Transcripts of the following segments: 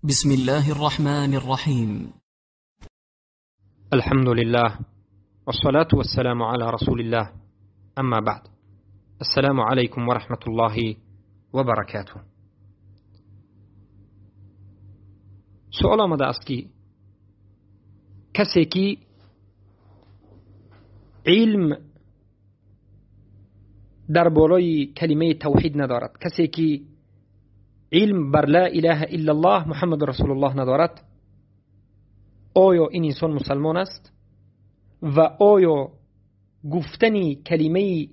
بسم الله الرحمن الرحيم. الحمد لله والصلاة والسلام على رسول الله، اما بعد. السلام عليكم ورحمة الله وبركاته. سؤال آمده است که کسی که علم در بالای کلمه توحید ندارد، کسی که علم بر لا اله الا الله محمد رسول الله ندارد، آیا این انسان مسلمان است؟ و آیا گفتن کلمه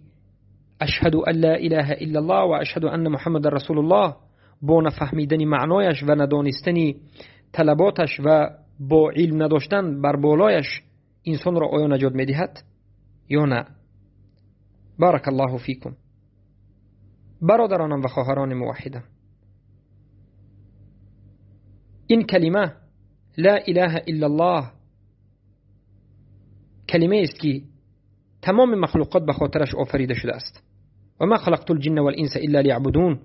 اشهد ان لا اله الا الله و اشهد ان محمد رسول الله با نفهمیدن معنایش و ندانستن طلباتش و با علم نداشتن بر بالایش انسان را آیا نجات میدهد یا نه؟ بارک الله فیکم. برادرانم و خواهران موحدم، این کلمه لا اله الا الله کلمه است که تمام مخلوقات به خاطرش آفریده شده است. و ما خلقت الجن والانس الا لیعبدون،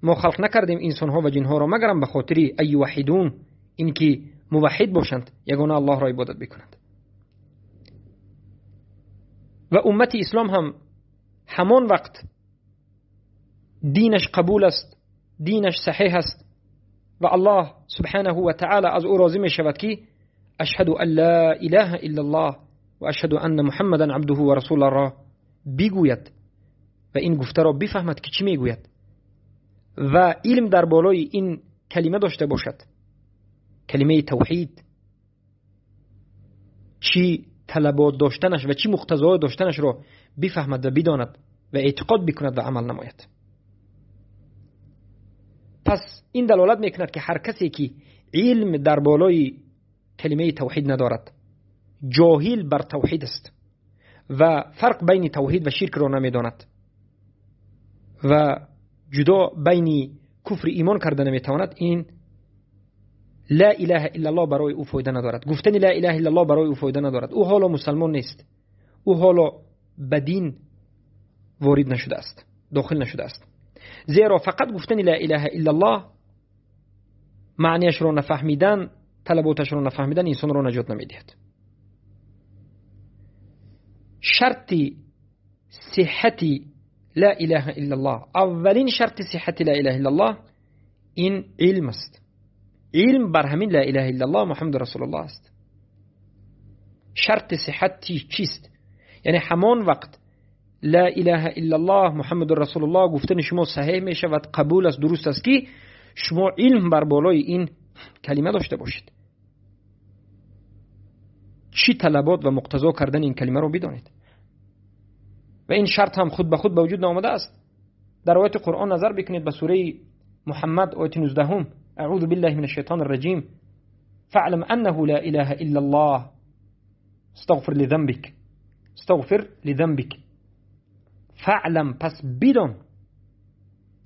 ما خلق نکردیم انسان ها و جن ها را مگرم به خاطر ای یوحدون، اینکه موحد باشند، یگانه الله را عبادت بکنند. و امت اسلام هم همان وقت دینش قبول است، دینش صحیح است و الله سبحانه و تعالی از او راضی می شود که اشهد ان لا اله الا الله و اشهد ان محمدا عبده و رسوله را بگوید و این گفته را بفهمد که چی میگوید و علم در بالای این کلمه داشته باشد، کلمه توحید چی طلبات داشتنش و چی مقتضاهای داشتنش را بفهمد و بداند و اعتقاد بکند و عمل نماید. پس این دلالت میکند که هر کسی که علم در بالای کلمه توحید ندارد، جاهل بر توحید است و فرق بین توحید و شرک را نمیداند و جدا بین کفر ایمان کرده نمیتواند، این لا اله الا الله برای او فایده ندارد. گفتن لا اله الا الله برای او فایده ندارد. او حالا مسلمان نیست، او حالا به دین وارد نشده است، داخل نشده است. زیرا فقط گفتن لا اله الا الله معنیش را نفهمیدن، طلباتش را نفهمیدن، انسان را نجات نمیدهد. شرط صحت لا اله الا الله، اولین شرط صحت لا اله الا الله این علم است. علم بر همین لا اله الا الله محمد رسول الله است. شرط صحت چیست؟ یعنی همان وقت لا اله الا الله محمد رسول الله گفتن شما صحیح می شود، قبول است، درست است که شما علم بر بالای این کلمه داشته باشید، چی طلبات و مقتضا کردن این کلمه رو بدانید. و این شرط هم خود به خود به وجود آمده است. در آیت قرآن نظر بکنید به سوره محمد آیت 19، اعوذ بالله من الشیطان الرجیم، فاعلم انه لا اله الا الله استغفر لذنبك، استغفر لذنبك. فاعلم، پس بدان.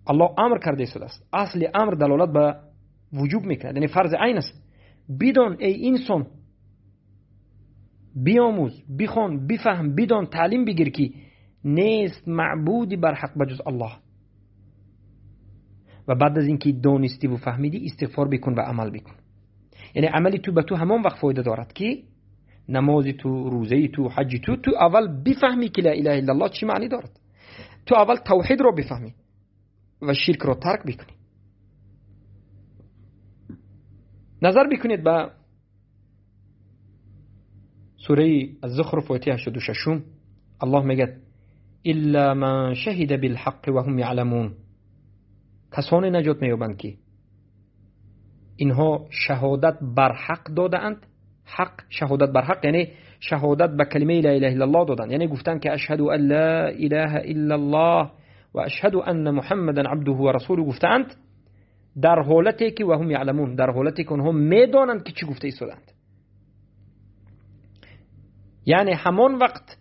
الله امر کرده است. اصل امر دلالت به وجوب میکند، یعنی فرض عین است. بدان ای انسان، بیاموز، بخوان، بفهم، بدان، تعلیم بگیر که نیست معبودی بر حق بجز الله. و بعد از اینکه دانستی و فهمیدی استغفار بکن و عمل بکن. یعنی عملی تو به تو همان وقت فایده دارد که نماز تو، روزه تو، حج تو، تو اول بفهمی که لا اله الا الله چی معنی دارد. تو اول توحید را بفهمی و شرک را ترک بکنی. نظر بکنید به سوره الزخرف آیه 86. الله میگه الا من شهد بالحق وهم یعلمون. کسانی نجات مییابند که اینها شهادت بر حق دادند. حق، شهادت بر حق یعنی شهادت به کلمه لا اله الا الله دادند، یعنی گفتند که اشهد ان لا اله الا الله و اشهد ان محمدا عبده و رسوله گفتند، در حالتی که وهم یعلمون، در حالتی که آنها میدانند که چی گفته ایستادند. یعنی همان وقت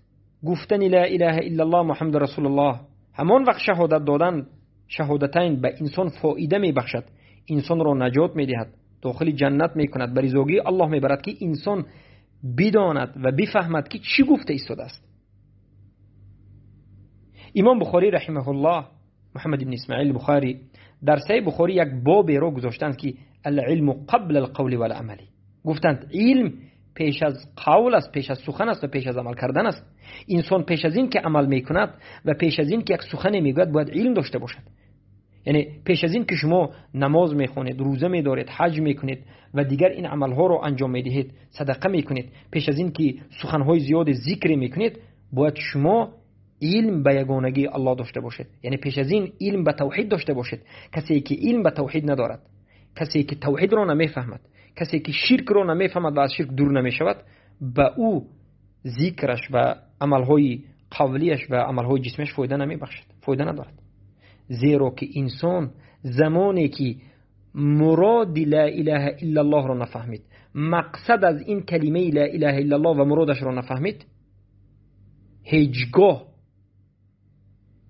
گفتن لا اله الا الله محمد رسول الله، همان وقت شهادت دادن، شهادتین به انسان فایده میبخشد، انسان را نجات میدهد، داخل جنت میکند، بر رضاگی الله میبرد که انسان بداند و بفهمد که چی گفته ایستاده است. امام بخاری رحمه الله، محمد بن اسماعیل بخاری، در صحیح بخاری یک باب را گذاشتند که العلم قبل القول والعمل. گفتند علم پیش از قول است، پیش از سخن است و پیش از عمل کردن است. انسان پیش از این که عمل میکند و پیش از این که یک سخن میگوید باید علم داشته باشد. یعنی پیش از این که شما نماز میخوانید، روزه میدارید، حج میکنید و دیگر این عملها رو انجام میدهید، صدقه میکنید، پیش از این که سخنهای زیاد ذکر میکنید، باید شما علم به یگانگی الله داشته باشید. یعنی پیش از این علم به توحید داشته باشید. کسی که علم به توحید ندارد، کسی که توحید را نمیفهمد، کسی که شرک را نمیفهمد و از شرک دور نمیشود، به او ذکرش و عملهای قولیش و عملهای جسمش فایده نمیبخشد، فایده ندارد. زیرا که انسان زمانی که مراد لا اله الا الله را نفهمید، مقصد از این کلمه لا اله الا الله و مرادش را نفهمید، هیچگاه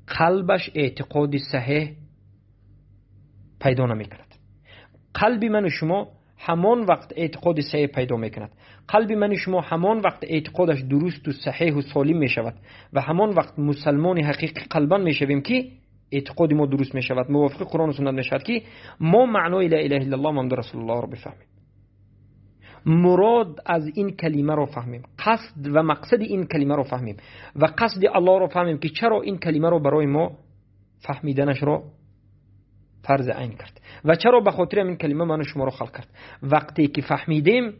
قلبش اعتقاد صحیح پیدا نمیکند. قلب من و شما همان وقت اعتقاد صحیح پیدا میکند، قلب من و شما همان وقت اعتقادش درست و صحیح و سالم میشود و همان وقت مسلمان حقیقی قلبا میشویم که اعتقاد ما درست میشود، موافق قرآن و سنت میشود که ما معنای لا اله الا الله محمد رسول الله را بفهمیم، مراد از این کلمه را فهمیم، قصد و مقصد این کلمه را فهمیم و قصد الله را فهمیم که چرا این کلمه را برای ما فهمیدنش را فرض عین کرد و چرا به خاطر این کلمه من شما را خلق کرد. وقتی که فهمیدیم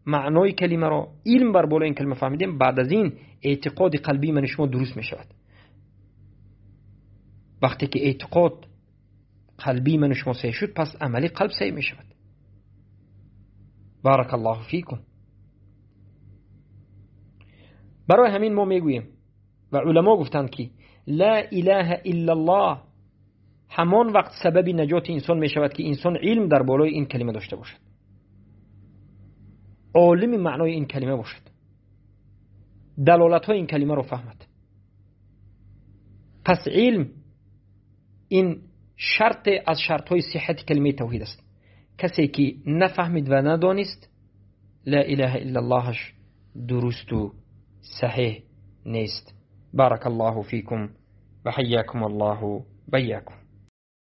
معنای کلمه را، علم بر بالای این کلمه فهمیدیم، بعد از این اعتقاد قلبی من شما درست می شود. وقتی که اعتقاد قلبی من شما صحیح شد، پس عملی قلب صحیح می شود. بارک الله فیکم. برای همین ما میگوییم و علما گفتند که لا اله الا الله همان وقت سبب نجات انسان می شود که انسان علم در بالای این کلمه داشته باشد، عالم معنای این کلمه باشد، دلالت های این کلمه را فهمد. پس علم این شرط از شرط های صحت کلمه توحید است. کسی که نفهمید و ندانست لا اله الا اللهش درست و صحیح نیست. بارک الله فیکم و حیاکم الله و بیاکم.